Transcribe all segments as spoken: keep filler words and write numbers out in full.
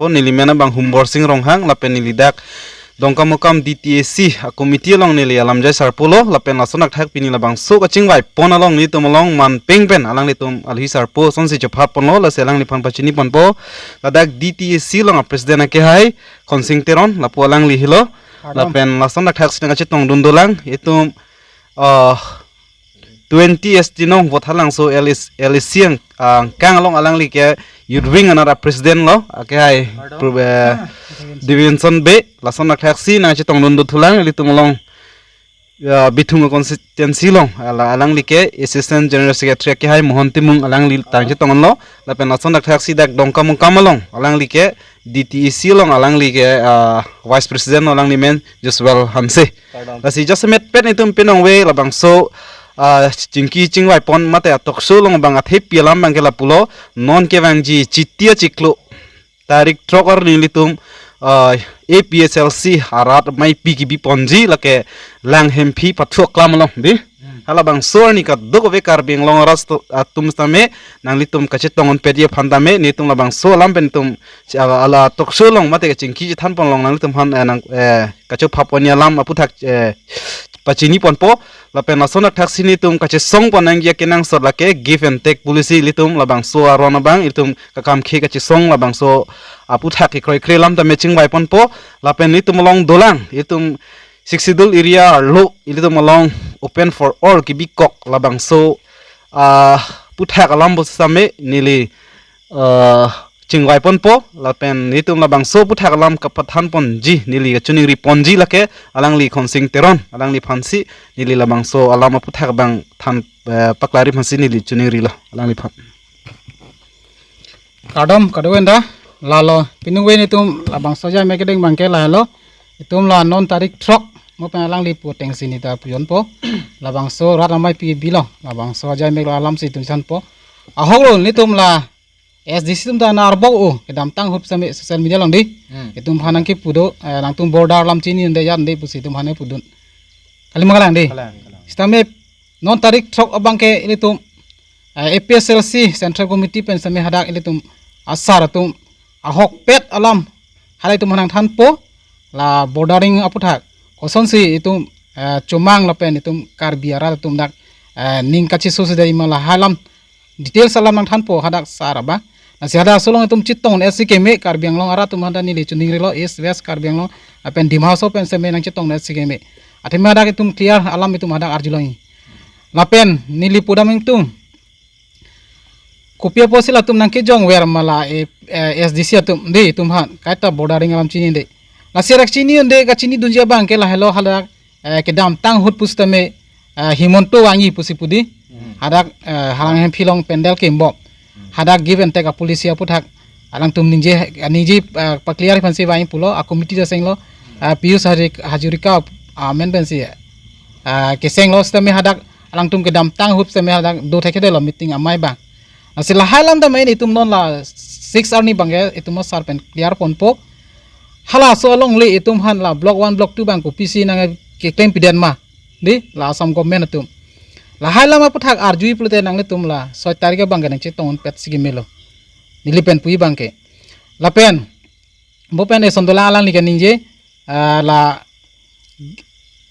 Neli men abang Humborsing Ronghang, lapen neli dak Dongkamukam D T A C a-committee along neli alamjai sarpo lo, lapen lason thakthak pini labangso kachingvai pon along nelitum along manpeng pen alanglitum alhi sarpo asonsi chephat ponlo, lasi alangliphan pachini ponpo. Ladak D T A C along a-president akehai Khonsing Teron, lapu alangli helo. Kardom. Lapen lason thakthak si nangkachetongdun dolang, itum, ah, twenty East Dinong Vothatlangso L A C, L A C ang, angkang along alangli ke Youth Wing anat a-president lo, akehai, kardom, Pro-, eh, Devinson Bey, lason thakthak si nangkachetongdun dothulang, ilitum along, ya, Bithung constituency along, ala-, alangli ke Assistant General Secretary akehai Mohon Timung alangli tangchetong lo, lapen lason thakthak si dak Dongkamukam along, alangli ke D T A C along alangli ke, ah, Vice President alangli men Joshua Hanse. Kardom. Lasi jasemet pen itum pinong ve labangso, ah, chingki chingvai pon mate a-talk show along abang athepi alam abang ke lapulo, non kevangji Chiti achiklo tarik throk arni nelitum, ah, A P H L C arat ameipi kebi ponji lake Langhemphi Pathu Aklam along dei. Hmm. Halabangso arni kadokave Karbi Anglong arat atum tame nanglitum kachetong-un petji aphan tame nelitum labangso alam pen itum chi-, ala, ala talk show along mate kachingki chethan pon along nanglitum aphan, eh, nang, eh, kachopha ponji alam aphuthak, eh, pachini ponpo. Lapen lason thakthak si nelitum kachesong pon nangji akenangsot lake give and take policy, ilitum labangso aron abang ilitum kakamkhe kachesong labangso aphuthak kekroikre alam tame chingvai ponpo. Lapen nelitum along dolang, ilitum Sixth Schedule area arlo ilitum along open for all kebikok labangso, ah, aphuthak alam pusitame neli, ah, chingvai ponpo, lapen nelitum labangso aphuthak alam kapathan ponji neli kachiningri ponji lake alangli Khonsing Teron, alangliphan si neli labangso alam aphuthak abang than, eh, paklari aphan si neli chiningrilo, alangliphan. Kardom, kardom enda, lalo, pinong ve nelitum labangso ajai mek kedeng abang ke lalo, itum la non tarik throk, mo pen alangli pu ateng si neli ta pujonpo, labangso rat ameipi kebi along, labangso ajai mek alam si itum chethanpo. Ahok lo nelitum la S D C atum ta narbok o, kedamtang ahut sitame social media along dei. Hmm. Itum aphan nangkepu do, eh, nangtum border alam chini un-e jat un-e pusi itum aphan pudun. Kalima kalang dei. Kalang, kalang. Sitame non tarik throk abang ke ilitum, eh, A P H L C Central Committee pen sitame hadak ilitum asar atum ahokpet alam halai itum aphan nangthanpo, la bordering aphuthak kosonsi itum, eh, chomang lapen itum Karbi arat atum dak, eh, ning kacheso si dei ma lahai alam details alam nangthanpo hadak sar abang. Lasi hadak aso along itum chetong-un-e si keme, Karbi Anglong arat atum aphan ta neli chiningrilo, East West Karbi Anglong lapen Dima Hasao pen sitame nangchetong-un-e si keme. Athema hadak itum clear alam itum hadak arjulongji. Lapen neli pudam ingtung, kopi apotsi latum nangkejongver ma la, eh, eh, S D C atum dei itum aphan, kaita bordering alam chini un-e. Lasi rak chini un-e, kachinidunji abang ke lahelo hadak, eh, kedamtang ahut pusitame, eh, Himanta vangji pusi pu dei. Hmm. Hadak, eh, Langhemphi along pandal kembok. Hmm. Hadak give and take a-policy aphuthak alangtum ningje, ningje, eh, pa-clear aphan si vangji pulo, a-committee ta chenglo, eh, Pijush Hazik-, Hazarika amen pensi, eh, kechenglo sitame hadak alangtum kedamtang ahut sitame hadak do thekthedetlo meeting amei abang. Lasi lahai alam tame itum non la six arni abang ke itum asar pen clear ponpo. Halaso alongle itum aphan la block one, block two abang kopisi nangkeklem pidet ma dei la Assam government atum. Lahai alam aphuthak arjui pulote nanglitum la soi tarik abang ke nangchetong-un pet si kemelo. Neli pen puji abang ke. Lapen mo pen eson dolang alangli kaningje, ah, la,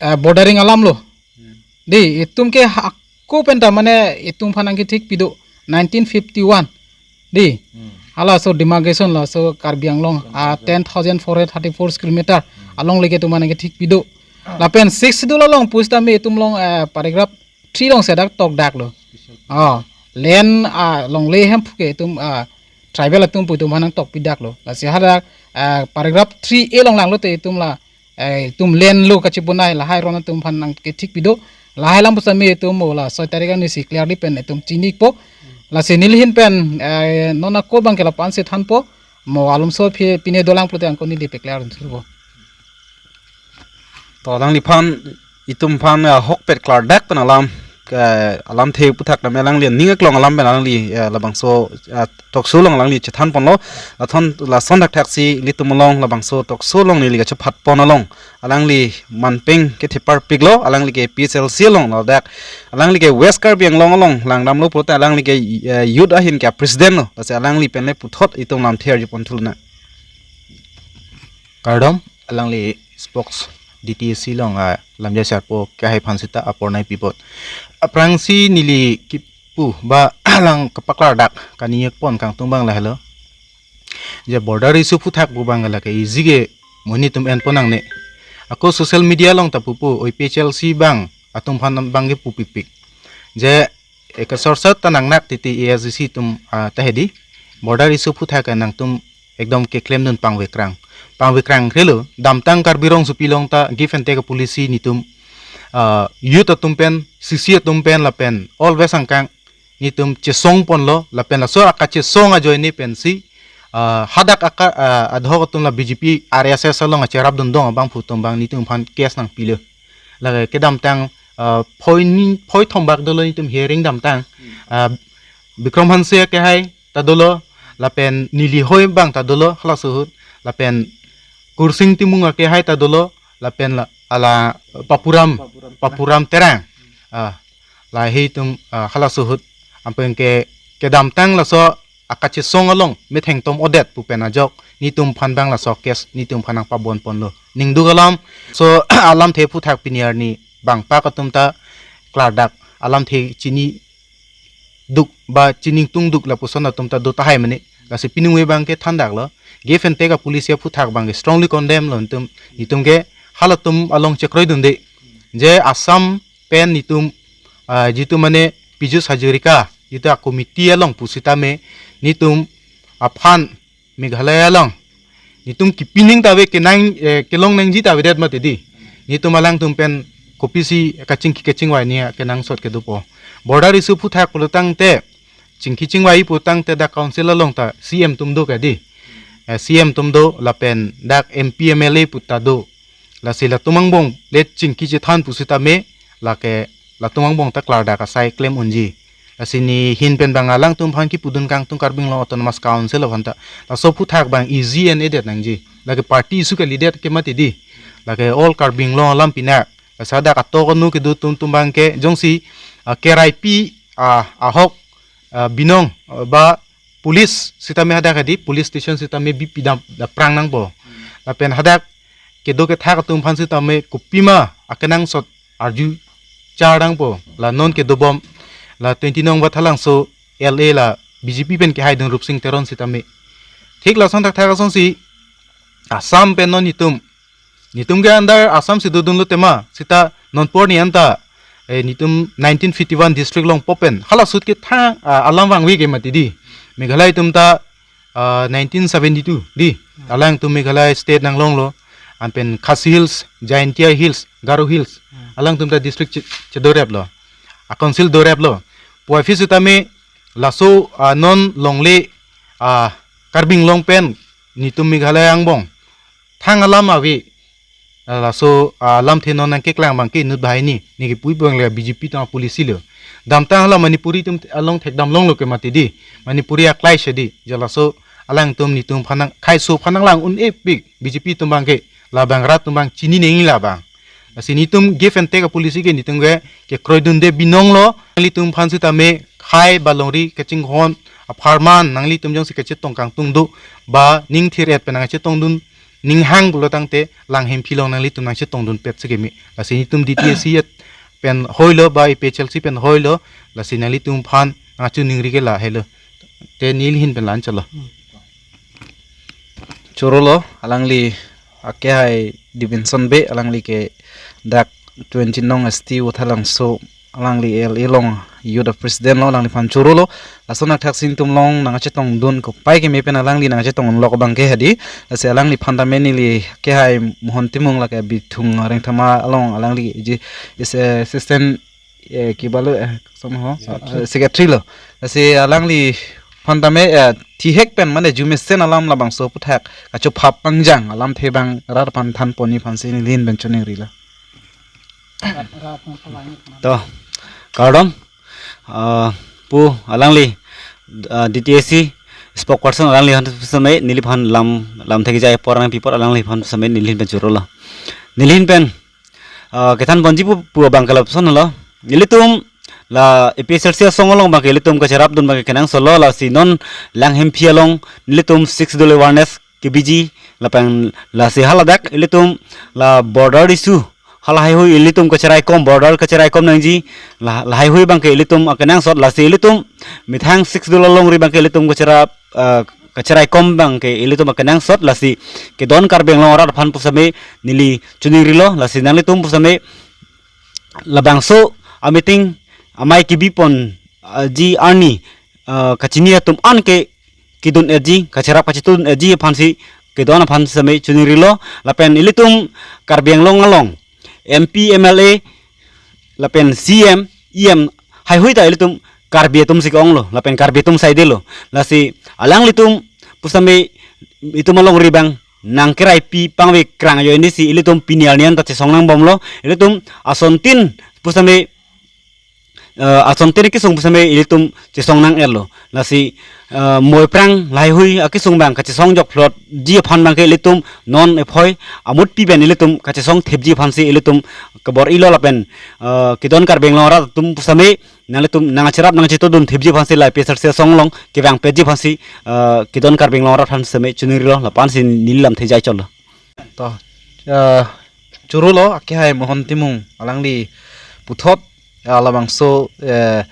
ah, bordering alam lo. Hmm. Dei, itum ke hako pen ta mane itum aphan nangkethik pido nineteen fifty-one. Dei. Hmm. Halaso demarcation laso Karbi Anglong, ah, ten thousand four hundred thirty-four square meter. Hmm. Alongle ke itum aphan nangkethik pido. Ah. Lapen Sixth Schedule along pusitame itum along, ah, paragraph three along si hadak tokdaklo. Special. Oh, land, ah, longle hem phu ke itum, ah, tribal atum pu itum aphan nangtokpidaklo. Lasi hadak, ah, paragraph three A along langlote itum la, eh, itum land lo kachebonai lahai aron atum aphan nangkethik pido. Lahai alam pusitame itum mo la soi tarik arni si clearly pen itum chini-ikpo. Lasi neli ahin pen, eh, non ako abang ke lapu-an si thanpo. Mo alomso aphi pine dolang pulote angko neli pe-clear-un thupo. To alangliphan itum aphan, eh, ahokpet klardak pen alam, eh, alamthe aphuthak tame alangli aning aklong alam pen alangli, eh, labangso, eh, talk show along alangli chethan ponlo. Lathon lason thakthak si ilitum along labangso talk show along neli kachephat pon along alangli manpeng ketheparpiklo, alangli ke P H L C along ladak, alangli ke West Karbi Anglong along langdamlo pulote alangli ke, eh, youth ahin ke president lo, lasi alangli pen le puthot itum lamthe arju pon thulonang. Kardom, alangli spokes D T A C along, ah, lamjai sarpo kehai aphan sita apor nangpi apot. Aphrangsi neli kipu ba alang kepaklardak kaningje pon kangtung abang lahelo. Je border issue aphuthak pu abang lake easy ke monit atum enpon nangne. Ako social media along ta pupo, A P H L C abang atum aphan abang ke pupikpik. Je eka sorsat ta nangnak titi A S D C atum, ah, ta hedi. Border issue aphuthak ke nangtum ekdom keklemdun pangvekrang. Pangvekrang krelo, damtang Karbi Rongsopi along ta give and take policy netum, ah, youth atum pen, C C atum pen lapen always angkang netum chesong ponlo, lapen laso akachesong ajoine pensi, ah, hadak aka, ah, adhoc atum la B J P R S S along acherapdun dong abangphu atum abang netum aphan case nangpilo. Lake kedamtang, ah, phoi ni, phoi thom bak dolo netum hearing damtang. Ah, Bikram Hanse kehai ta dolo, lapen neli hoi abang ta dolo, halaso ahut, lapen Kursing Timung akehai ta dolo, lapen la, ala Papuram, Papuram Terang. Ah, lahei atum, ah, halaso ahut, anpen ke, kedamtang laso akachesong along metheng tom odet pu pen ajok netum aphan abang laso case netum aphan nangpabon ponlo. Ningduk alam, so alamthe aphuthak pini arni bangpak atum ta klardak alamthe chiniduk ba chiningtungduk lapuson atum ta do tahai mane. Lasi piningve abang ke thandaklo. Give and take apolicy aphuthak abang ke strongly condemn lo netum, netum ke halatum along chekroidunde. Je Assam pen netum, ah, jitu mane Piyush Hazarika, jitu a-committee along pusitame, netum aphan Meghalaya along netum kipining ta ave, kenang, eh, kelong nangji ta avedet mati di. Netum alangtum pen kopisi kachingki kachingvai ni kenangsot kedopo. Border issue aphuthak pulo tangte, chingki chingvai pu tangte dak council along ta C M atum do ke di. Eh, C M atum do lapen dak M P M L A pu ta do. Lasi latum angbong le chingki chethan pusitame, lake latum angbong ta klardak asai klem unji. Lasi neli ahin pen abang alangtum aphan kipudun kangtung Karbi Anglong Autonomous Council aphan ta, laso aphuthak abang easy and edet nangji. Lake party issue kalidet ke mati di. Lake all Karbi Anglong alam pinak. Lasi hadak atok anu kedo atum atum abang ke jongsi, ah, K R I P, ah, ahok, ah, binong, ah, ba police sitame hadak hedi, police station sitame bipidam aphrang nangpo. Lapen hadak kedo kethak atum aphan sitame kopima akenangsot arju char nangpo. La non kedobom la twenty nong Vathalangso L A la B J P pen kehaidun Rupsing Teron sitame. Thik lason thakthak asonsi Assam pen non netum, netum ke under Assam si dodunlo tema, sita non apor ni anta, eh, netum nineteen fifty-one district longpo pen halaso ahut ke thang, ah, alam vangve ke mati di. Meghalaya atum ta, ah, nineteen seventy-two di. Alangtum Meghalaya state nanglonglo. Anpen Khasi Hills, Jaintia Hills, Garo Hills, alangtum ta district che-, chedoreplo. A-council doreplo. Puvoiphit sitame laso, ah, non longle, ah, Karbi Anglong pen netum Meghalaya angbong thang alam ave. Ah, laso, ah, alamthe non nangkeklang abang ke inut banghini, ne kipui abang le B J P atum apolicy lo. Damtang hala Manipuri atum along thekdam longlo ke mati di. Manipuri aklai she di. Je laso alangtum netum aphan nang khaiso aphan nanglang un-epik B J P atum abang ke, labang rat atum abang chini nangji labang. Lasi netum give and take apolicy ke netum ke kekroidunde binonglo. Nanglitum aphan sitame khai ba longri kachinghon apharman nanglitum jongsi kachetong kangtung do ba ning thir-et pen nangchetongdun ning hang pulo tangte Langhemphi along nanglitum nangchetongdunpet si keme. Lasi netum D T A C et pen hoilo ba A P H L C pen hoilo, lasi nanglitum aphan nangchiningri ke lahelo. Te neli ahin pen la-an chalo. Chorolo, alangli akehai Dibinson Bey, alangli ke dak twenty nong S T Vathalangso, alangli L A along youth president lo, alangliphan chorolo. Lason athak sing atum along nangchetongdun kopai keme pen alangli nangchetongdunlok abang ke hedi. Lasi alangliphan tame neli kehai Mohon Timung lake Bithung Rengthama along alangli ji is assistant, eh, kibalo, eh, somehow, eh, secretary lo. Lasi alangliphan tame, eh, thihek pen mane arjumesen alam labangso aphuthak kachophap pangjang alamthe abang rat aphan than ponji aphansi neli ahin pen choningrilo. To, kardom, ah, pu alangli, ah, D T A C spokesperson alangliphan same neliphan lam, lamthe kejai apor nangpi apot alangliphan same neli ahin pen chorolo. Neli ahin pen, ah, kethan ponji pu, pu abang ke lapuson lo. Nelitum la A P H L C asong along abang ke ilitum kacherapdun abang ke kenangsotlo, lasi non Langhemphi along nelitum Sixth Schedule awareness kebiji, lapen lasi haladak ilitum la border issue, hala haihui ilitum kacheraikom, border kacheraikom nangji, la, la haihui abangke ilitum akenangsot, lasi ilitum methang Sixth Schedule alongri abangke ilitum kacherap, eh, kacheraikom abangke ilitum akenangsot, lasi kedon Karbi Anglong arat aphan pusitame neli chiningrilo, lasi nanglitum pusitame labangso a-meeting amei kebipon, ah, ji arni, ah, kachini atum anke kedun-etji, kacherap kachitun-etji aphansi kedon aphan sitame chiningrilo, lapen ilitum Karbi Anglong along M P, M L A, lapen C M, E M, haihui ta ilitum Karbi atumsi ke-onglo, lapen Karbi atum saidelo. Lasi alanglitum pusitame itum alongri abang nangkeraipi pangve krang ajoinesi ilitum pini arni an ta chesong nangbomlo. Ilitum asontin pusitame, eh, asontin kesung pusitame ilitum chesong nang-etlo. Lasi, eh, moi aphrang la haihui akesung abang kachesong jokphlotji aphan abangke ilitum non ephoi amutpi pen ilitum kachesong thepji aphansi ilitum kebor-ilo lapen, eh, kedon Karbi Anglong arat atum pusitame nanglitum nangcherap nangchitudun thepji aphansi la A P H L C asong along kevangpetji aphansi, eh, kedon Karbi Anglong arat aphan sitame chiningrilo, lapu-ansi neli lamthe jai chotlo. To, eh, chorolo, akehai Mohon Timung, alangli puthot, eh, labangso, eh,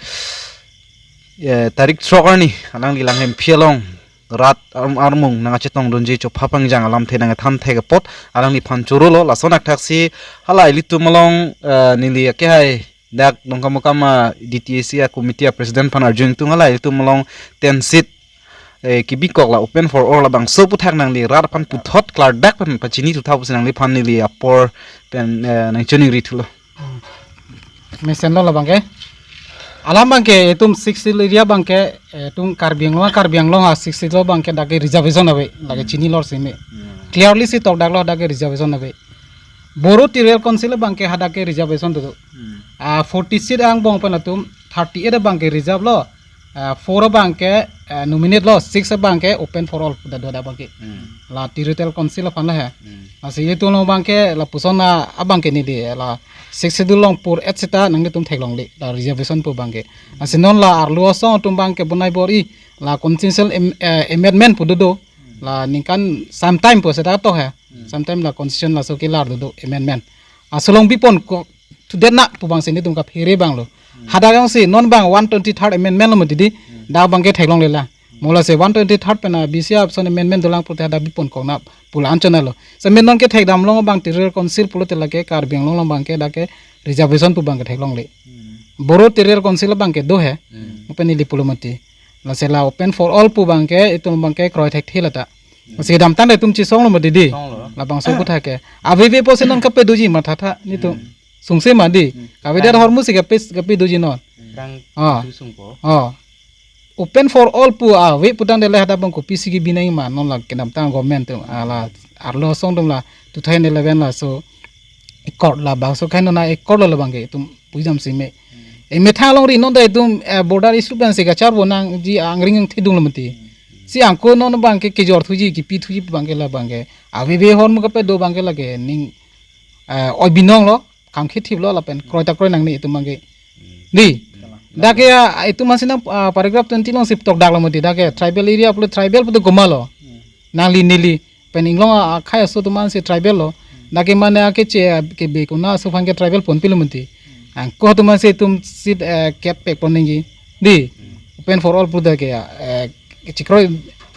eh, tarik throk arni, alangli Langhemphi along rat arm-, armung nangkachetongdunji chopha pangjang alamthe nangkethan thek apot alangliphan chorolo. Lason akthaksi hala ilitum along, eh, neli akehai dak Dongkamukam a-D T A C a-committee a-president aphan arju ingtung, hala ilitum along tent seat, eh, kebikok la open for all labangso aputhak nangli rat aphan puthot klardak pen pachinithu tha pusi nangliphan neli apor pen, eh, nangchiningrithulo. Mesenlo labangke. Alam abangke itum Sixth Schedule area abangke, eh, itum Karbi Anglong, Karbi Anglong a-Sixth Schedule abangke dak ke reservation ave, lake chinilo seme. Hmm. Clearly si tokdaklo, dak ke reservation ave. Boro Territorial Council abangke hadak ke reservation do. Hmm. Ah, forty seat angbong pen atum thirty-eight abangke reserve lo. Ah, four abangke, ah, nominate lo, six abangke open for all pu da do hadak abangke. Hmm. La Territorial Council aphan lo he. Hmm. Lasi itum along abangke lapuson a, abangke neli la Sixth Schedule along pur-et seta nanglitum theklongle la reservation pu abangke. Lasi non la arlo asong atum abangke bonai bor-i la constitutional am-, eh, amendment pu dodo. La ningkan sometime pu seta to he. Hmm. Sometime la constitution laso kelar dodo amendment. Laso along bipon ko to det na pu abangsi netum kaphere abanglo. Hmm. Hadak alongsi non abang one twenty-third amendment lo mati di. Hmm. Dak abangke theklongle la. Mo lasi one twenty-third pen a-B C ason amendment dolang pulote hadak bipon kok na pu la anchot lo. Seme non kethekdam along abang Territorial Council pulote lake Karbi Anglong along abangke dak ke reservation pu abangke theklongle. Hmm. Boro Territorial Council abangke do he. Hmm. Mo pen neli pulo mati. Lasi la open for all pu abangke itum abangke kroi thekthe lata. Hmm. Lasi kedamtang itum chesonglo mati di. Songlo. Labangso aputhak ke. Aveve pusi non kapedoji matha tha netum. Hmm. Sungse ma di. Hmm. Kavedet ahormu si kape, kapedoji non. Rang Ah. Sungpo. Oh. Open for all pu ave putangte le hadak abang kopisi kebi nangji ma non la kedamtang government atum. Ah, la arlo asong atum la two thousand eleven laso accord labangso kaino na accord lo labangke itum pujam seme. Hmm. E methang alongri non ta itum, eh, border issue abangsi kacharbo nangji angring angthedung lo mati. Hmm. Si angko non abangke kejor thuji, kepi thuji abangke labangke. Aveve ahormu kapedo abangke lake ning, eh, oi binong lo, kam khithip lo lapen kroi ta kroi nangne itum abangke. Hmm. Di. Hmm. Dak ke, ah, itum masih nang, ah, paragraph twenty alongsi tokdaklo mati dak ke tribal area pulo tribal putu goma lo. Hmm. Nangli neli pen inglong a, akhei aso atum ansi tribal lo. Hmm. Dak ke mane akeche, ah, ke be kona aso aphan ke tribal ponpilo mati. Hmm. Angko atum ansi itum seat, eh, kep pekpon nangji. Di. Hmm. Open for all pu dak ke, eh, chikroi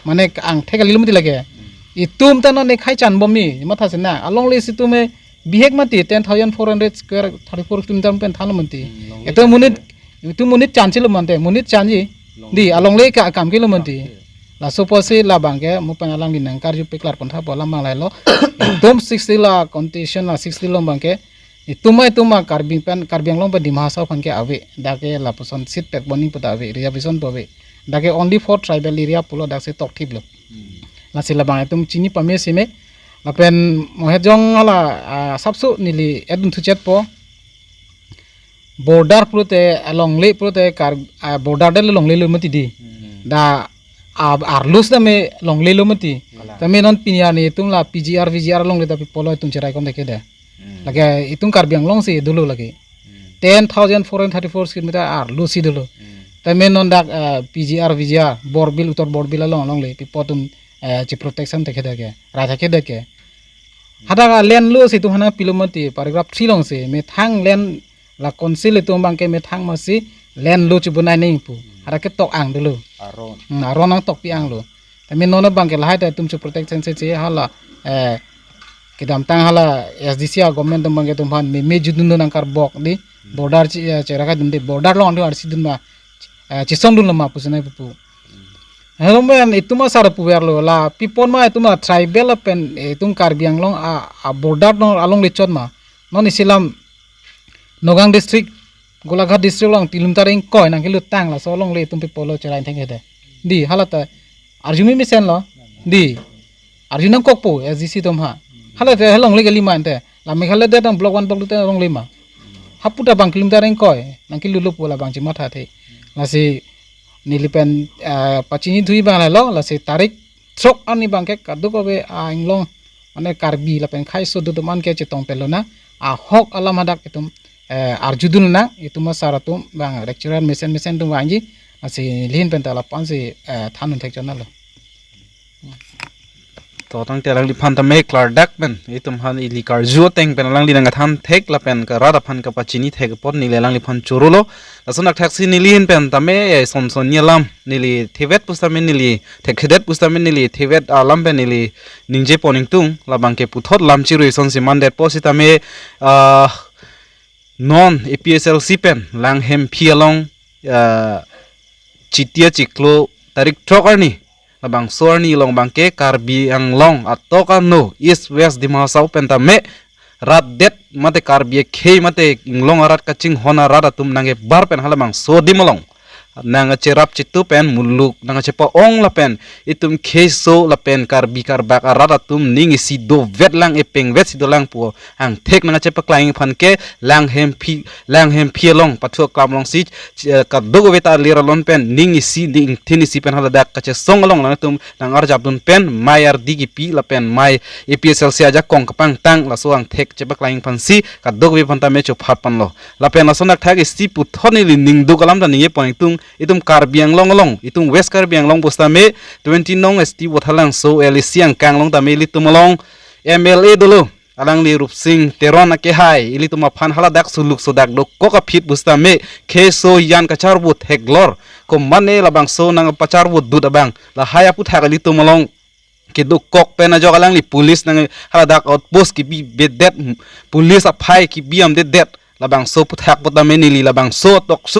mane angthek kalilo mati lake. Hmm. Itum ta non ekhai chan bomji, matha sena. Alongle si itum e bihek mati ten thousand four hundred square thirty-four kilometer pen thanlo mati. Hmm, longle. Itum monit, itum monit chan chilo mante, monit chanji. Longle. Di, alongle ka akam kelo mati. Okay. Laso apotsi labangke, mo pen alangli nangkarju paklar pon tha pu alam abang lahelo. Itum Sixth Schedule la constitution la Sixth Schedule along abangke. Itum ma itum ma Karbi pen, Karbi Anglong pen Dima Hasao aphan ke ave. Dak ke lapuson seat pekpon nangji pu ta ave, reservation pu ave. Dak ke only for tribal area pulo daksi tokthiplo. Hmm. Lasi labang itum chini pame seme. Lapen mo het jong hala, ah, sapso neli edun thuchetpo. Border pulote, ah, longle pulote kar, ah, border det longlelo mati di. Hmm. Dak, ah, arlo setame longlelo mati. Kalang. Tame non pini arni itum la P G R, V G R longle ta pi pulo itum cheraikom thekthedet. Hmm. Lake itum Karbi Anglong si dolo lake. Hmm. Ten thousand four hundred thirty-four square meter arlo si dolo. Hmm. Tame non dak, ah, P G R, V G R, Borbil, Uttor Borbil along longle, pi pu atum eh, chi protection thekthedet ke, rai thekthedet ke. Hadak a land lo si itum aphan nangpilo mati, paragraph three alongsi methang land, la council itum abangke methang masi land lo chibonai nangji pu. Hadak ke tok ang dolo. Aron. Hmm, aron nangtokpi ang lo. Tame non abangke lahai ta itum chi protection si si hala, eh, kedamtang hala S D C a government atum abangke itum aphan meme judun do nangkarbok di, border chi, eh, cherak atum di, border along do arsi dun ma, eh, chisong dunlo ma pusi nangji pupu. Hello men, itum asar puverlo, la pipon ma itum a tribal lapen, eh, itum Karbi Anglong a, a border along, alongle chot ma. Non isi alam Nagaon district, Golaghat district along kilometer ingkoi nangkelutang, laso alongle itum pi pulo cherai thekthedet. Di, hala ta arjumi mesenlo. Di. Arju nangkokpo S D C atum ha. Hala ta alongle kali ma ante. La Meghalaya det abang block one, block two te alongle ma. Hapu ta abang kilometer ingkoi nangkelutlo pu labang chimathathe. Lasi neli pen, eh, pachinithui abang lahelo, lasi tarik throk arni abangke kadokave a-inglong, mane Karbi lapen kheiso do atum an ke chetong pelo na, ahok alam hadak itum, eh, arjudun nang, itum asar atum abang lecturer mesen mesen atum vangji, lasi neli ahin pen ta lapu-an si, eh, than un thek chonalo. To tangte alangliphan tame klardak pen, itum aphan ili karju ateng pen alangli nangkethan thek lapen karat aphan kapachini thek apot neli alangliphan chorolo. Lason akthaksi neli ahin pen tame, eh, son son ni alam neli thevet pusitame neli thekthedet pusitame neli thevet alam pen neli ningje pon ingtung, labangke puthot lam chirui sonsi mandetpo sitame, ah, non A P H L C pen Langhemphi along, ah, Chitia chiklo tarik throk arni, labangso arni along abangke Karbi Anglong atok ano East West Dima Hasao pen tame rat det mate Karbi akhei mate inglong arat kachinghon arat atum nangkebar pen halabangso adim along nangkacherap chitu pen muluk nangkachepa-ong lapen itum kheiso lapen Karbi Karbak arat atum ning isi dovet lang, epengvet si dolang pu angthek nangkachepaklang aphan ke Langhemphi, Langhemphi along pathu aklam alongsi, eh, kadokave ta alir alon pen ning isi, ning thin isi pen haladak kachesong along nangtum nangarjapdun pen mei ardi kipi lapen mei A P H L C ajakong kapangtang, laso angthek chepaklang aphansi kadokave aphan tame chophat ponlo. Lapen lason akthak isi puthot neli ningduk alam ta ningje pon ingtung, itum Karbi Anglong along, itum West Karbi Anglong pusitame twenty nong S T Voithalangso L A C angkang along tame ilitum along M L A dolo, alangli Rupsing Teron akehai, ilitum aphan haladak suluk sodak dokok aphi pusitame kheiso yan kacharvo theklor, komane labangso nangpacharvo dut abang, lahai aphuthak ilitum along kedokok pen ajok alangli police nang haladak outpost kibi bedet, police aphai kibi amdedet, labangso aphuthak pusitame neli labangso tokso